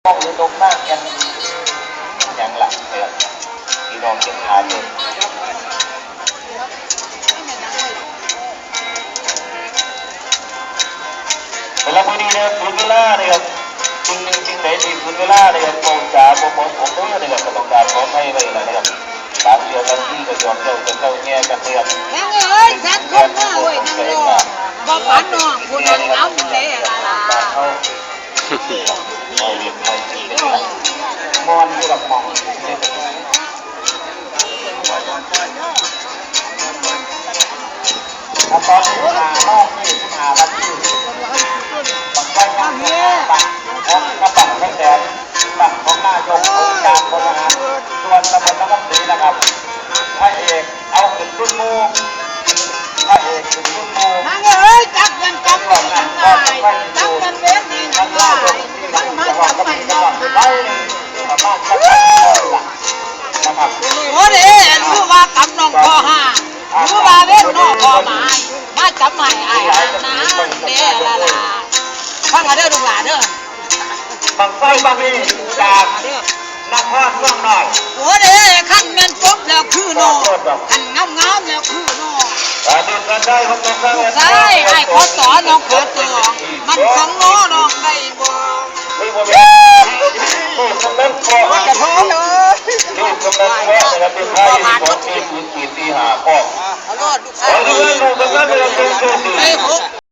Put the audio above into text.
ຕ້ອງເລີຍຕົກໜ້າແກ່ນຫຍັງລະເອີ ພີ່ນ້ອງເກັບຂາເລີຍ. ສຳລັບມື້ນີ້ນະຄັບ ໝົດເວລານະຄັບ ສິ່ງໜຶ່ງສິ່ງໃດທີ່ໝົດເວລານະຄັບ ເວົ້າຈາບໍ່ເໝາະສົມເດີນະຄັບ ກໍຕ້ອງການຂໍອະໄພໄວ້ນະຄັບ ບາງເທື່ອບາງທີກໍຫຍອກເຢ້າະເຈົ້າແຍ່ກັນນະຄັບ ນາງເອີຍ ສັດຄົນມາເວີຍ ນາງລໍ ບໍ່ປານນ້ອງຜູ້ນັ້ນງາມແທ້ລະລະ ມ່ວນຢູ່ດອກໝ່ອງ ນະຄອນຫຼວງນະຄອນຫຼວງ ສິບຫ້າວັນທີ ບັ້ງໄຟນາງເຮືອ ບັ້ງຂອງນະບັ້ງໄຊແສນ ບັ້ງຂອງນາຍົກອົງການບໍລິຫານສ່ວນຕຳບົນນະຄອນຫຼວງນະຄັບ ພະເອກເອົາຂຶ້ນຊຸດໝູ່ ພະເອກຂຶ້ນຊຸດໝູ່ ນາງເອີຍ ຈັກແມ່ນກຳນີ້ນາງຫຼາຍ ຈັກແມ່ນເວນນີ້ນາງຫຼາຍ ມັນມາຈຳໃຫ້ອ້າຍນາງ ປະມານຈັກພັນຄົນລະນະຄັບ ໂອ້ເດ້ ຄືວ່າກຳນ້ອງພໍ່ຫ້າ ຄືວ່າເວນນ້ອງພໍ່ໝາຍ ມາຈຳໃຫ້ອ້າຍນາງເດ້ລະລາ ຟັງເອົາເດີລູກຫຼານເດີ ບັ້ງໄຟບັ້ງນີ້ຈາກນະຄອນເມືອງນ້ອຍ ໂອ້ເດ້ ຄັນແມ່ນຈົບແລ້ວຄືນ້ອງ ຄັນງາມໆແລ້ວຄືນ້ອງ ອາ ລູກຊາຍ ອ້າຍຂໍຕໍ່ ນ້ອງຂໍຕໍ່ ມັນຂອງນ້ອງ ນ້ອງໄດ້ບໍ່? ລູກກຳນັນເກາະ ລູກກຳນັນເກາະນະຄັບ ເປັນໄທສອງສີ່ສູນສີ່ສີ່ຫ້າ ເກາະ ເອົາໂລດລູກຊາຍ ໄດ້ຫົກ